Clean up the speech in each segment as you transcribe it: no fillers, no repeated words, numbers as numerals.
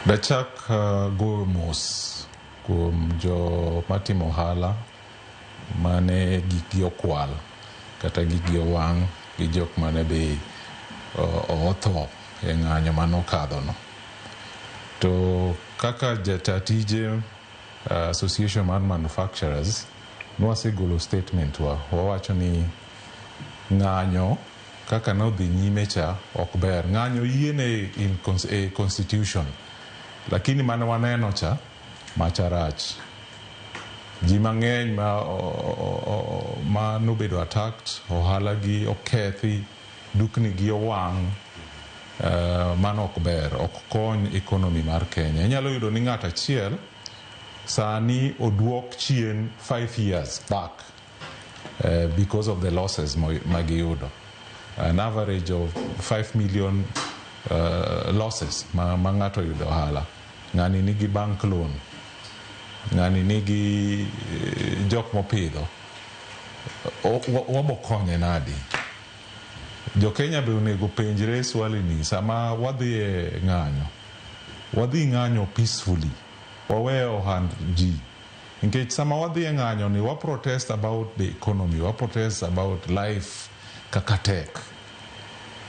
Dachak goyo mos kuom jo matimo ohala mane gikgi okwal kata gikgi owang' gi jok mane be otho e ng'anyo mane okadhono. To kaka jata tije association mar manufacturers, nwasegolo statement wa, wawacho ni ng'anyo kaka nodhi nyime cha ok ber. Ng'anyo yiene in e constitution, lakini mane waneno cha macha rach. Ji mang'eny ma nobedo attacked, ohala gi okethi, dukni gi owang', mano ok ber, ok kony economy mar Kenya. Inyalo yudo ni ng'ato achiel sani oduok chien 5 years back because of the losses magiyudo. An average of 5 million losses ma ng'ato oyudo ohala. Ng'ani nigi bank loan, ng'ani nigi jok mopidho. Wabo konye nadi? Jo Kenya be onego penjre swali ni sama wadhi e ng'anyo, wadhi ng'anyo peacefully, wawe ohand ji. Nikech sama wadhi e ng'anyo ni wa protest about the economy, wa protest about life kaka tek.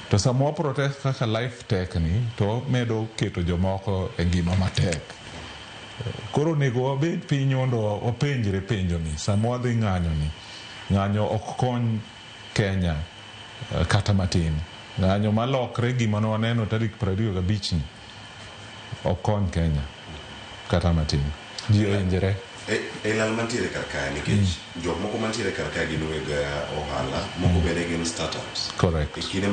To sama wa protest kaka life tek ni, to wamedo keto jomoko e ngima matek. Koro onego wabed piny mondo wapenjre penjo ni sama wadhi ng'anyo ni, ng'anyo ok kony Kenya kata matin. Ng'anyo malokre gima ne waneno tarik 25 ni ok kony Kenya kata matin. Ji ohinjre. E lal mantiere kar kae, nikech jok moko mantiere kar kae gin weg ohala, moko bende gin startups. Correct. E kinde ma